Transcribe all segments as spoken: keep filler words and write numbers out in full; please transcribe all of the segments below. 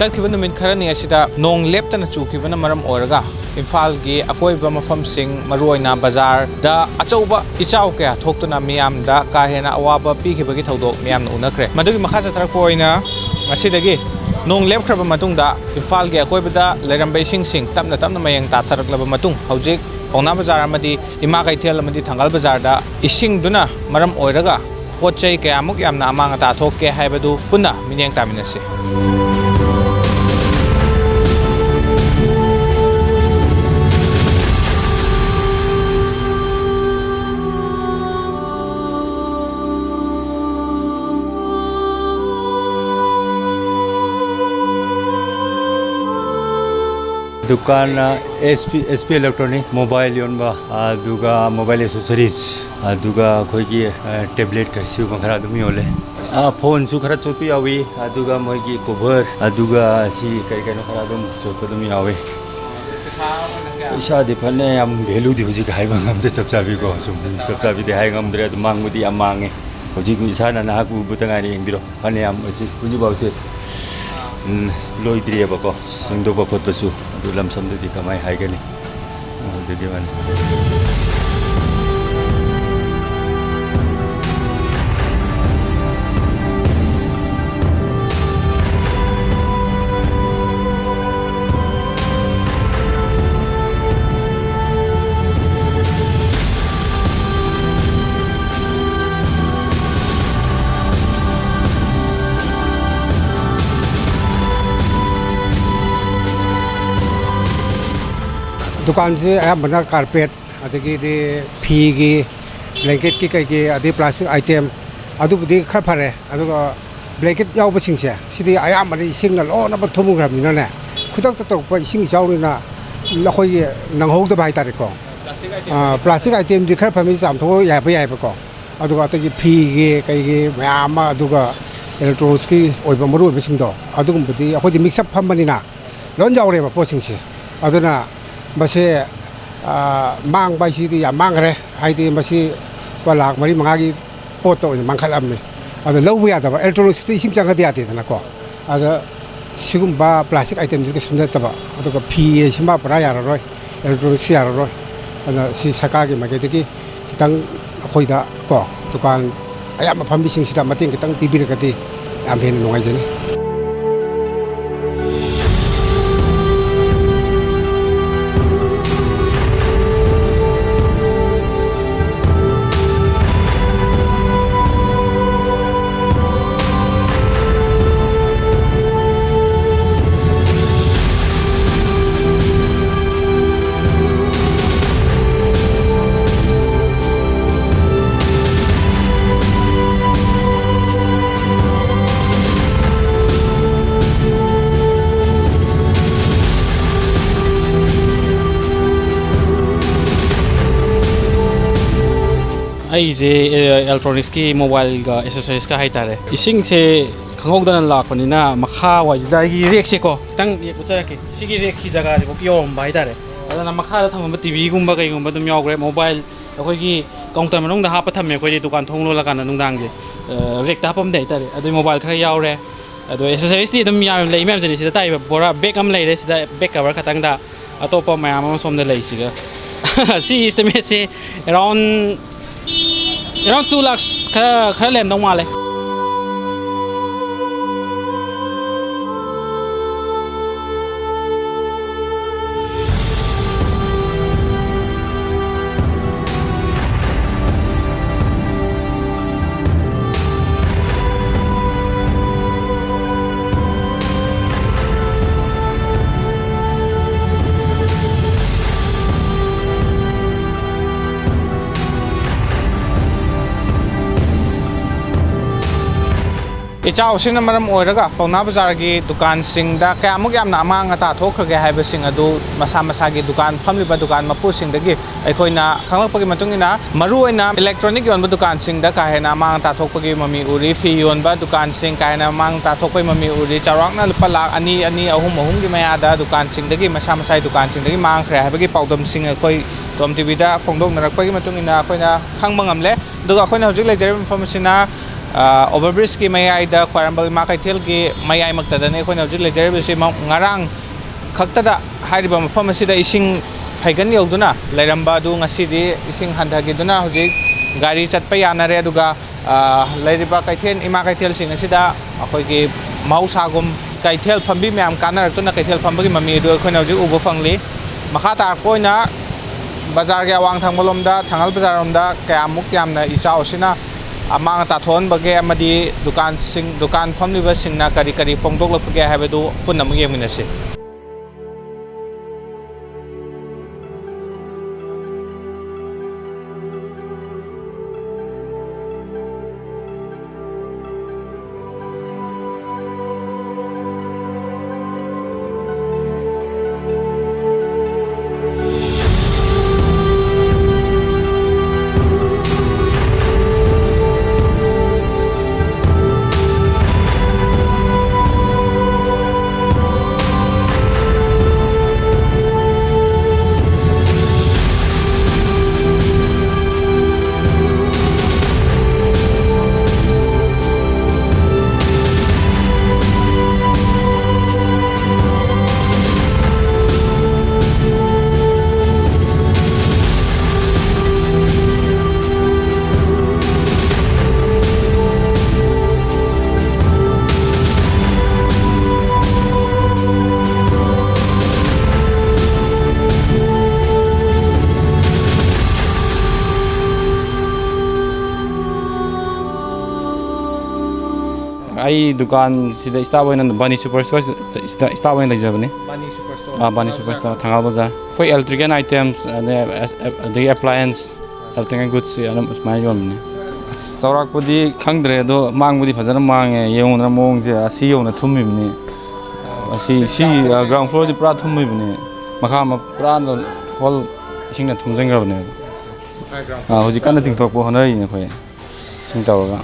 ꯆꯠꯈꯤꯕ ꯅꯨꯃꯤꯠ ꯈꯔꯅꯤ ꯑꯁꯤꯗ ꯅꯣꯡ ꯂꯦꯞꯇꯅ ꯆꯨꯈꯤꯕꯅ ꯃꯔꯝ ꯑꯣꯏꯔꯒ ꯏꯝꯐꯥꯜꯒꯤ ꯑꯀꯣꯏꯕ ꯃꯐꯝꯁꯤꯡ, ꯃꯔꯨꯑꯣꯏꯅ ꯕꯖꯥꯔꯗ ꯑꯆꯧꯕ ꯏꯆꯥꯎ ꯀꯌꯥ ꯊꯣꯛꯇꯨꯅ ꯃꯤꯌꯥꯝꯗ ꯀꯥ ꯍꯦꯟꯅ ꯑꯋꯥꯕ ꯄꯤꯈꯤꯕꯒꯤ ꯊꯧꯗꯣꯛ ꯃꯤꯌꯥꯝꯅ ꯎꯅꯈ꯭ꯔꯦ꯫ ꯃꯗꯨꯒꯤ ꯃꯈꯥ ꯆꯠꯊꯔꯛꯄ ꯑꯣꯏꯅ ꯉꯁꯤꯗꯒꯤ ꯅꯣꯡ ꯂꯦꯞꯈ꯭ꯔꯕ ꯃꯇꯨꯡꯗ ꯏꯝꯐꯥꯜꯒꯤ ꯑꯀꯣꯏꯕꯗ ꯂꯩꯔꯝꯕ ꯏꯁꯤꯡꯁꯤꯡ ꯇꯞꯅ ꯇꯞꯅ ꯃꯌꯦꯡ ꯇꯥꯊꯔꯛꯂꯕ ꯃꯇꯨꯡ ꯍꯧꯖꯤꯛ ꯄꯥꯎꯅꯥ ꯕꯖꯥꯔ ꯑꯃꯗꯤ ꯏꯃꯥ ꯀꯩꯊꯦꯜ ꯑꯃꯗꯤ ꯊꯪꯒꯥꯜ ꯕꯖꯥꯔꯗ ꯏꯁꯤꯡꯗꯨꯅ ꯃꯔꯝ ꯑꯣꯏꯔꯒ ꯄꯣꯠ ꯆꯩ ꯀꯌꯥꯃꯨꯛ ꯌꯥꯝꯅ ꯑꯃꯥꯡ ꯑꯇꯥ ꯊꯣꯛꯀꯦ ꯍꯥꯏꯕꯗꯨ ꯄꯨꯟꯅ ꯃꯤꯠꯌꯦꯡ ꯇꯥꯃꯤꯟꯅꯁꯤ꯫ ꯗꯨꯀꯥꯟꯅ S P, S P electronic, mobile ꯌꯣꯟꯕ, ꯑꯗꯨꯒ ꯃꯣꯕꯥꯏꯜ ꯑꯦꯁꯦꯁꯔꯤꯁ, ꯑꯗꯨꯒ ꯑꯩꯈꯣꯏꯒꯤ, ꯑ, ꯇꯦꯕ꯭ꯂꯦꯠ, ꯁꯤꯒꯨꯝꯕ ꯈꯔ ꯑꯗꯨꯝ ꯌꯣꯜꯂꯦ꯫ ꯑ, ꯐꯣꯟꯁꯨ ꯈꯔ ꯆꯣꯠꯄ ꯌꯥꯎꯏ, ꯑꯗꯨꯒ ꯃꯣꯏꯒꯤ ꯀꯣꯚꯔ, ꯑꯗꯨꯒ ꯁꯤ ꯀꯔꯤ ꯀꯩꯅꯣ ꯈꯔ ꯑꯗꯨꯝ ꯆꯣꯠꯄ ꯑꯗꯨꯝ ꯌꯥꯎꯏ꯫ ꯄꯩꯁꯥꯗꯤ ꯐꯅ ꯌꯥꯝ, ꯚꯦꯂꯨꯗꯤ ꯍꯧꯖꯤꯛ ꯍꯥꯏꯕ ꯉꯝꯗꯦ, ꯆꯞ ꯆꯥꯕꯤꯀꯣ, ꯁꯨꯝ ꯆꯞ ꯆꯥꯕꯤꯗꯤ ꯍꯥꯏ ꯉꯝꯗ꯭ꯔꯦ, ꯑꯗꯨ ꯃꯥꯡꯕꯗꯤ ꯌꯥꯝ ꯃꯥꯡꯉꯦ꯫ ꯍꯧꯖꯤꯛ ꯏꯁꯥꯅ ꯅꯍꯥꯛꯄꯨ ꯎꯕꯇ ꯉꯥꯏꯔꯤ, ꯌꯦꯡꯕꯤꯔꯣ꯫ ꯐꯅꯌꯥꯝ ꯑꯁꯤ ꯍꯧꯖꯤꯛꯐꯥꯎꯁꯦ, ꯎꯝ, ꯂꯣꯏꯗ꯭ꯔꯤꯑꯕꯀꯣ, ꯁꯦꯡꯗꯣꯛꯄ ꯈꯣꯠꯄꯁꯨ꯫ ꯑꯗꯨ ꯂꯝꯁꯝꯗꯗꯤ ꯀꯃꯥꯏ ꯍꯥꯏꯒꯅꯤ? ꯑꯗꯨꯗꯤ ꯋꯥꯅꯤ꯫ ꯗꯨꯀꯥꯟꯁꯦ ꯑꯌꯥꯝꯕꯅ ꯀꯥꯔꯄꯦꯠ, ꯑꯗꯒꯤꯗꯤ ꯐꯤꯒꯤ, ꯕ꯭ꯂꯦꯡꯀꯦꯠꯀꯤ ꯀꯩꯒꯤ, ꯑꯗꯩ ꯄ꯭ꯂꯥꯁꯇꯤꯛ ꯑꯥꯏꯇꯦꯝ, ꯑꯗꯨꯕꯨꯗꯤ ꯈꯔ ꯐꯔꯦ꯫ ꯑꯗꯨꯒ ꯕ꯭ꯂꯦꯡꯀꯦꯠ ꯌꯥꯎꯕꯁꯤꯡꯁꯦ, ꯁꯤꯗꯤ ꯑꯌꯥꯝꯕꯅ ꯏꯁꯤꯡꯅ ꯂꯣꯏꯅꯃꯛ ꯊꯨꯝꯈ꯭ꯔꯕꯅꯤꯅꯅꯦ, ꯈꯨꯗꯛꯇ ꯇꯧꯔꯛꯄ ꯏꯁꯤꯡ ꯏꯆꯥꯎꯅꯤꯅ ꯑꯩꯈꯣꯏꯒꯤ ꯅꯪꯍꯧꯗꯕ ꯍꯥꯏꯇꯥꯔꯦꯀꯣ꯫ ꯑꯥ, ꯄ꯭ꯂꯥꯁꯇꯤꯛ ꯑꯥꯏꯇꯦꯝꯗꯤ ꯈꯔ ꯐꯃꯤ ꯆꯥꯝꯊꯣꯛꯑ ꯌꯥꯕ ꯌꯥꯏꯕꯀꯣ꯫ ꯑꯗꯨꯒ ꯑꯇꯩꯒꯤ ꯐꯤꯒꯤ ꯀꯩꯒꯤ ꯃꯌꯥꯝ ꯑꯃ, ꯑꯗꯨꯒ ꯏꯂꯦꯛꯇ꯭ꯔꯣꯅꯤꯛꯁꯀꯤ ꯑꯣꯏꯕ ꯃꯔꯨ ꯑꯣꯏꯕꯁꯤꯡꯗꯣ, ꯑꯗꯨꯒꯨꯝꯕꯗꯤ ꯑꯩꯈꯣꯏꯗꯤ ꯃꯤꯛꯁ ꯑꯞ ꯐꯝꯕꯅꯤꯅ ꯂꯣꯏ ꯌꯥꯎꯔꯦꯕ ꯄꯣꯠꯁꯤꯡꯁꯦ꯫ ꯑꯗꯨꯅ ꯃꯁꯦ, ꯑ, ꯃꯥꯡꯕ ꯍꯥꯏꯁꯤꯗꯤ ꯌꯥꯝ ꯃꯥꯡꯈ꯭ꯔꯦ꯫ ꯍꯥꯏꯗꯤ ꯃꯁꯤ ꯂꯨꯄꯥ ꯂꯥꯈ ꯃꯔꯤ ꯃꯉꯥꯒꯤ ꯄꯣꯠꯇ ꯑꯣꯏꯅ ꯃꯥꯡꯈꯠꯂꯝꯃꯤ꯫ ꯑꯗꯣ ꯂꯧꯕ ꯌꯥꯗꯕ, ꯏꯂꯦꯛꯇ꯭ꯔꯣꯅꯤꯛꯁꯇ ꯏꯁꯤꯡ ꯆꯪꯉꯗꯤ ꯌꯥꯗꯦꯗꯅꯀꯣ꯫ ꯑꯗ ꯁꯤꯒꯨꯝꯕ plastic itemꯗꯤ ꯀꯩꯁꯨ ꯅꯠꯇꯕ, ꯑꯗꯨꯒ ꯐꯤ ꯍꯥꯏꯁꯤꯃ ꯄꯨꯔꯥ ꯌꯥꯔꯔꯣꯏ, electronics ꯌꯥꯔꯔꯣꯏ꯫ ꯑꯗꯨꯅ ꯁꯤ ꯁꯔꯀꯥꯔꯒꯤ ꯃꯥꯏꯀꯩꯗꯒꯤ ꯈꯤꯇꯪ ꯑꯩꯈꯣꯏꯗ ꯀꯣ, ꯗꯨꯀꯥꯟ ꯑꯌꯥꯝꯕ ꯐꯝꯕꯤꯁꯤꯡꯁꯤꯗ ꯃꯇꯦꯡ ꯈꯤꯇꯪ ꯄꯤꯕꯤꯔꯒꯗꯤ ꯌꯥꯝ ꯍꯦꯟꯅ ꯅꯨꯡꯉꯥꯏꯖꯅꯤ꯫ ꯑꯩꯁꯦ, ꯑꯦ, electronicsꯀꯤ mobileꯒ accessoriesꯀ ꯍꯥꯏꯇꯥꯔꯦ꯫ ꯏꯁꯤꯡꯁꯦ ꯈꯪꯍꯧꯗꯅ ꯂꯥꯛꯄꯅꯤꯅ, ꯃꯈꯥ ꯋꯥꯏꯁꯤꯗ ꯑꯩꯒꯤ rackꯁꯦꯀꯣ, ꯈꯤꯇꯪ ꯎꯠꯆꯔꯛꯀꯦ꯫ ꯁꯤꯒꯤ rackꯀꯤ ꯖꯒꯥꯁꯤꯐꯥꯎ ꯌꯧꯔꯝꯕ ꯍꯥꯏꯇꯥꯔꯦ꯫ ꯑꯗꯨꯅ ꯃꯈꯥꯗ ꯊꯝꯃꯝꯕ TVꯒꯨꯝꯕ ꯀꯩꯒꯨꯝꯕ ꯑꯗꯨꯝ ꯌꯥꯎꯈ꯭ꯔꯦ꯫ Mobile ꯑꯩꯈꯣꯏꯒꯤ counter ꯃꯅꯨꯡꯗ ꯍꯥꯞꯄ ꯊꯝꯃꯦ꯫ ꯑꯩꯈꯣꯏꯗꯤ ꯗꯨꯀꯥꯟ ꯊꯣꯡ ꯂꯣꯜꯂꯀꯥꯟꯗ ꯅꯨꯡꯗꯥꯡꯁꯦ, ꯑ, rackꯇ ꯍꯥꯞꯄꯝꯗꯦ ꯍꯥꯏꯇꯥꯔꯦ꯫ ꯑꯗꯨꯏ mobile ꯈꯔ ꯌꯥꯎꯔꯦ꯫ ꯑꯗꯣ accessoriesꯇꯤ ꯑꯗꯨꯝ ꯌꯥꯝ ꯂꯩ ꯃꯌꯥꯝꯁꯤꯅꯤ ꯁꯤꯗ ꯇꯥꯛꯏꯕ꯫ ꯕꯣꯔꯥ bag ꯑꯃ ꯂꯩꯔꯦ ꯁꯤꯗ, bag cover ꯈꯛꯇꯪꯗ꯫ ꯑꯇꯣꯞꯄ ꯃꯌꯥꯝ ꯑꯃ ꯁꯣꯝꯗ ꯂꯩꯁꯤꯒ꯫ ꯁꯤ estimateꯁꯦ around, around two lakhs ꯈꯔ, ꯈꯔ ꯂꯩꯔꯝꯗꯧ ꯃꯥꯜꯂꯦ꯫ ꯏꯆꯥꯎꯁꯤꯡꯅ ꯃꯔꯝ ꯑꯣꯏꯔꯒ ꯄꯥꯎꯅꯥ ꯕꯖꯥꯔꯒꯤ ꯗꯨꯀꯥꯟꯁꯤꯡꯗ ꯀꯌꯥꯃꯨꯛ ꯌꯥꯝꯅ ꯑꯃꯥꯡ ꯑꯇꯥ ꯊꯣꯛꯈ꯭ꯔꯒꯦ ꯍꯥꯏꯕꯁꯤꯡ ꯑꯗꯨ ꯃꯁꯥ ꯃꯁꯥꯒꯤ ꯗꯨꯀꯥꯟ ꯐꯝꯂꯤꯕ ꯗꯨꯀꯥꯟ ꯃꯄꯨꯁꯤꯡꯗꯒꯤ ꯑꯩꯈꯣꯏꯅ ꯈꯪꯂꯛꯄꯒꯤ ꯃꯇꯨꯡ ꯏꯟꯅ, ꯃꯔꯨꯑꯣꯏꯅ electronic ꯌꯣꯟꯕ ꯗꯨꯀꯥꯟꯁꯤꯡꯗ ꯀꯥ ꯍꯦꯟꯅ ꯑꯃꯥꯡ ꯑꯇꯥ ꯊꯣꯛꯄꯒꯤ ꯃꯃꯤ ꯎꯔꯤ꯫ ꯐꯤ ꯌꯣꯟꯕ ꯗꯨꯀꯥꯟꯁꯤꯡ ꯀꯥ ꯍꯦꯟꯅ ꯑꯃꯥꯡ ꯑꯇꯥ ꯊꯣꯛꯄꯒꯤ ꯃꯃꯤ ꯎꯔꯤ꯫ ꯆꯥꯎꯔꯥꯛꯅ ꯂꯨꯄꯥ ꯂꯥꯈ ꯑꯅꯤ, ꯑꯅꯤ, ꯑꯍꯨꯝ, ꯑꯍꯨꯝꯒꯤ ꯃꯌꯥꯗ ꯗꯨꯀꯥꯟꯁꯤꯡꯗꯒꯤ, ꯃꯁꯥ ꯃꯁꯥꯒꯤ ꯗꯨꯀꯥꯟꯁꯤꯡꯗꯒꯤ ꯃꯥꯡꯈ꯭ꯔꯦ ꯍꯥꯏꯕꯒꯤ ꯄꯥꯎꯗꯝꯁꯤꯡ ꯑꯩꯈꯣꯏ ꯇꯣꯝ ꯇꯤꯚꯤꯗ ꯐꯣꯡꯗꯣꯛꯅꯔꯛꯄꯒꯤ ꯃꯇꯨꯡ ꯏꯟꯅ ꯑꯩꯈꯣꯏꯅ ꯈꯪꯕ ꯉꯝꯂꯦ꯫ ꯑꯗꯨꯒ ꯑꯩꯈꯣꯏꯅ ꯍꯧꯖꯤꯛ ꯂꯩꯖꯔꯤꯕ ꯃꯐꯝ ꯑꯁꯤꯅ ꯑ, ꯑꯣꯚꯔ ꯕ꯭ꯔꯤꯖꯀꯤ ꯃꯌꯥꯏꯗ, ꯈ꯭ꯋꯥꯏꯔꯝꯕꯟ ꯏꯃꯥ ꯀꯩꯊꯦꯜꯒꯤ ꯃꯌꯥꯏꯃꯛꯇꯗꯅꯤ ꯑꯩꯈꯣꯏꯅ ꯍꯧꯖꯤꯛ ꯂꯩꯖꯔꯤꯕꯁꯤ꯫ ꯃ-, ꯉꯔꯥꯡ ꯈꯛꯇꯗ ꯍꯥꯏꯔꯤꯕ ꯃꯐꯝ ꯑꯁꯤꯗ ꯏꯁꯤꯡ ꯐꯩꯒꯟ ꯌꯧꯗꯨꯅ ꯂꯩꯔꯝꯕ ꯑꯗꯨ ꯉꯁꯤꯗꯤ ꯏꯁꯤꯡ ꯍꯟꯊꯈꯤꯗꯨꯅ ꯍꯧꯖꯤꯛ ꯒꯥꯔꯤ ꯆꯠꯄ ꯌꯥꯅꯔꯦ꯫ ꯑꯗꯨꯒ, ꯑ, ꯂꯩꯔꯤꯕ ꯀꯩꯊꯦꯜ, ꯏꯃꯥ ꯀꯩꯊꯦꯜꯁꯤꯡ ꯑꯁꯤꯗ ꯑꯩꯈꯣꯏꯒꯤ ꯃꯍꯧꯁꯥꯒꯨꯝ ꯀꯩꯊꯦꯜ ꯐꯝꯕꯤ ꯃꯌꯥꯝ ꯀꯥꯟꯅꯔꯛꯇꯨꯅ ꯀꯩꯊꯦꯜ ꯐꯝꯕꯒꯤ ꯃꯃꯤ ꯑꯗꯨ ꯑꯩꯈꯣꯏꯅ ꯍꯧꯖꯤꯛ ꯎꯕ ꯐꯪꯂꯤ꯫ ꯃꯈꯥ ꯇꯥꯔꯛꯄ ꯑꯣꯏꯅ ꯕꯖꯥꯔꯒꯤ ꯑꯋꯥꯡ ꯊꯪꯕ ꯂꯣꯝꯗ, ꯊꯪꯒꯥꯜ ꯕꯖꯥꯔ ꯂꯣꯝꯗ ꯀꯌꯥꯃꯨꯛ ꯌꯥꯝꯅ ꯏꯆꯥꯎ ꯑꯁꯤꯅ ꯑꯃꯥꯡ ꯑꯇꯥ ꯊꯣꯛꯍꯟꯕꯒꯦ ꯑꯃꯗꯤ ꯗꯨꯀꯥꯟꯁꯤꯡ, ꯗꯨꯀꯥꯟ ꯐꯝꯂꯤꯕꯁꯤꯡꯅ ꯀꯔꯤ ꯀꯔꯤ ꯐꯣꯡꯗꯣꯛꯂꯛꯄꯒꯦ ꯍꯥꯏꯕꯗꯨ ꯄꯨꯟꯅ ꯑꯃꯨꯛ ꯌꯦꯡꯃꯤꯟꯅꯁꯤ꯫ ꯑꯩ ꯗꯨꯀꯥꯟꯁꯤꯗ staff ꯑꯣꯏꯅ, ꯕꯥꯅꯤ ꯁꯨꯄꯔ ꯁ꯭ꯇꯣꯔꯁꯤꯗ ꯁ꯭ꯇꯥ-, staff ꯑꯣꯏꯅ ꯂꯩꯖꯕꯅꯤ꯫ ꯕꯥꯅꯤ ꯁꯨꯄꯔ ꯁ꯭ꯇꯣꯔ, ꯑꯥ, ꯕꯥꯅꯤ ꯁꯨꯄꯔ ꯁ꯭ꯇꯣꯔ, ꯊꯪꯒꯥꯜ ꯕꯖꯥꯔ꯫ ꯑꯩꯈꯣꯏ electrical items, ꯑꯗꯩ, ꯑꯗꯒꯤ appliance, electrical goods ꯑꯗꯨꯝ ꯁꯨꯃꯥꯏꯅ ꯌꯣꯟꯕꯅꯤ꯫ ꯑꯁ, ꯆꯥꯎꯔꯥꯛꯄꯗꯤ ꯈꯪꯗ꯭ꯔꯦ, ꯑꯗꯣ ꯃꯥꯡꯕꯗꯤ ꯐꯖꯅ ꯃꯥꯡꯉꯦ꯫ ꯌꯦꯡꯉꯨꯗꯅ ꯃꯑꯣꯡꯁꯦ, ꯑꯁꯤ ꯌꯧꯅ ꯊꯨꯝꯃꯤꯕꯅꯤ꯫ ꯑꯁꯤ, ꯁꯤ, ꯑ, ground floorꯁꯤ ꯄꯨꯔꯥ ꯊꯨꯝꯃꯤꯕꯅꯤ꯫ ꯃꯈꯥ ꯑꯃ ꯄꯨꯔꯥ whole ꯏꯁꯤꯡꯅ ꯊꯨꯝꯖꯤꯟꯈ꯭ꯔꯕꯅꯦꯕ꯫ ꯑꯥ, ꯍꯧꯖꯤꯛ ꯀꯟꯅ ꯆꯤꯡꯊꯣꯛꯄ ꯍꯣꯠꯅꯔꯤꯅꯦ ꯑꯩꯈꯣꯏ꯫ ꯁꯨꯝ ꯇꯧꯔꯒ꯫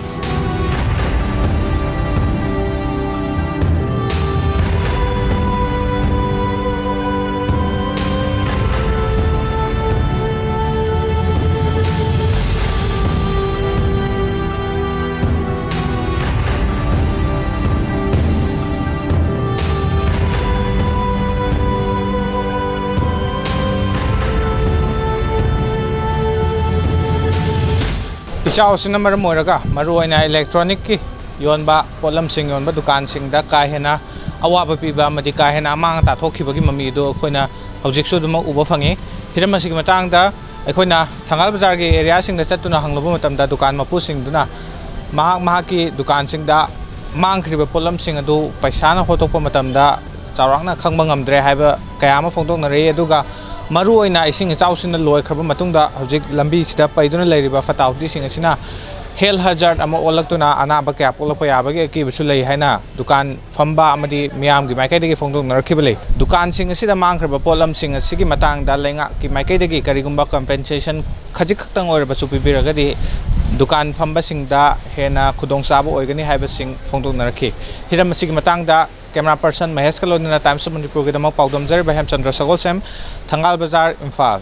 ꯏꯆꯥꯎ ꯑꯁꯤꯅ ꯃꯔꯝ ꯑꯣꯏꯔꯒ ꯃꯔꯨꯑꯣꯏꯅ ꯏꯂꯦꯛꯇ꯭ꯔꯣꯅꯤꯛꯀꯤ ꯌꯣꯟꯕ ꯄꯣꯠꯂꯝꯁꯤꯡ ꯌꯣꯟꯕ ꯗꯨꯀꯥꯟꯁꯤꯡꯗ ꯀꯥ ꯍꯦꯟꯅ ꯑꯋꯥꯕ ꯄꯤꯕ ꯑꯃꯗꯤ ꯀꯥ ꯍꯦꯟꯅ ꯑꯃꯥꯡ ꯑꯇꯥ ꯊꯣꯛꯈꯤꯕꯒꯤ ꯃꯃꯤ ꯑꯗꯨ ꯑꯩꯈꯣꯏꯅ ꯍꯧꯖꯤꯛꯁꯨ ꯑꯗꯨꯃꯛ ꯎꯕ ꯐꯪꯉꯤ꯫ ꯍꯤꯔꯝ ꯑꯁꯤꯒꯤ ꯃꯇꯥꯡꯗ ꯑꯩꯈꯣꯏꯅ ꯊꯪꯒꯥꯜ ꯕꯖꯥꯔꯒꯤ ꯑꯦꯔꯤꯌꯥꯁꯤꯡꯗ ꯆꯠꯇꯨꯅ ꯍꯪꯂꯨꯕ ꯃꯇꯝꯗ ꯗꯨꯀꯥꯟ ꯃꯄꯨꯁꯤꯡꯗꯨꯅ ꯃꯍꯥꯛ ꯃꯍꯥꯛꯀꯤ ꯗꯨꯀꯥꯟꯁꯤꯡꯗ ꯃꯥꯡꯈ꯭ꯔꯤꯕ ꯄꯣꯠꯂꯝꯁꯤꯡ ꯑꯗꯨ ꯄꯩꯁꯥꯅ ꯍꯣꯠꯇꯣꯛꯄ ꯃꯇꯝꯗ ꯆꯥꯎꯔꯥꯛꯅ ꯈꯪꯕ ꯉꯝꯗ꯭ꯔꯦ ꯍꯥꯏꯕ ꯀꯌꯥ ꯑꯃ ꯐꯣꯡꯗꯣꯛꯅꯔꯛꯏ꯫ ꯑꯗꯨꯒ ꯃꯔꯨꯑꯣꯏꯅ ꯏꯁꯤꯡ ꯏꯆꯥꯎꯁꯤꯅ ꯂꯣꯏꯈ꯭ꯔꯕ ꯃꯇꯨꯡꯗ ꯍꯧꯖꯤꯛ ꯂꯝꯕꯤꯁꯤꯗ ꯄꯩꯗꯨꯅ ꯂꯩꯔꯤꯕ ꯐꯠꯇ ꯍꯥꯎꯗꯤꯁꯤꯡ ꯑꯁꯤꯅ ꯍꯦꯜꯊ ꯍꯖꯥꯔꯗ ꯑꯃ ꯑꯣꯜꯂꯛꯇꯨꯅ ꯑꯅꯥꯕ ꯀꯌꯥ ꯄꯣꯛꯂꯛꯄ ꯌꯥꯕꯒꯤ ꯑꯀꯤꯕꯁꯨ ꯂꯩ ꯍꯥꯏꯅ ꯗꯨꯀꯥꯟ ꯐꯝꯕ ꯑꯃꯗꯤ ꯃꯤꯌꯥꯝꯒꯤ ꯃꯥꯏꯀꯩꯗꯒꯤ ꯐꯣꯡꯗꯣꯛꯅꯔꯛꯈꯤꯕ ꯂꯩ꯫ ꯗꯨꯀꯥꯟꯁꯤꯡ ꯑꯁꯤꯗ ꯃꯥꯡꯈ꯭ꯔꯕ ꯄꯣꯠꯂꯝꯁꯤꯡ ꯑꯁꯤꯒꯤ ꯃꯇꯥꯡꯗ ꯂꯩꯉꯥꯛꯀꯤ ꯃꯥꯏꯀꯩꯗꯒꯤ ꯀꯔꯤꯒꯨꯝꯕ ꯀꯝꯄꯦꯟꯁꯦꯁꯟ ꯈꯖꯤꯛꯈꯛꯇꯪ ꯑꯣꯏꯔꯕꯁꯨ ꯄꯤꯕꯤꯔꯒꯗꯤ ꯗꯨꯀꯥꯟ ꯐꯝꯕꯁꯤꯡꯗ ꯍꯦꯟꯅ ꯈꯨꯗꯣꯡꯆꯥꯕ ꯑꯣꯏꯒꯅꯤ ꯍꯥꯏꯕꯁꯤꯡ ꯐꯣꯡꯗꯣꯛꯅꯔꯛꯈꯤ꯫ ꯍꯤꯔꯝ ꯑꯁꯤꯒꯤ ꯃꯇꯥꯡꯗ ꯀꯦꯃꯦꯔꯥ ꯄꯔꯁꯟ ꯃꯍꯦꯁꯀ ꯂꯣꯏꯅꯅ ꯇꯥꯏꯝꯁ ꯑꯣꯐ ꯃꯅꯤꯄꯨꯔꯒꯤꯗꯃꯛ ꯄꯥꯎꯗꯝꯖꯔꯤꯕ ꯍꯦꯝꯆꯟꯗ꯭ꯔ ꯁꯒꯣꯜꯁꯦꯝ, ꯊꯪꯒꯥꯜ ꯕꯖꯥꯔ, ꯏꯝꯐꯥꯜ꯫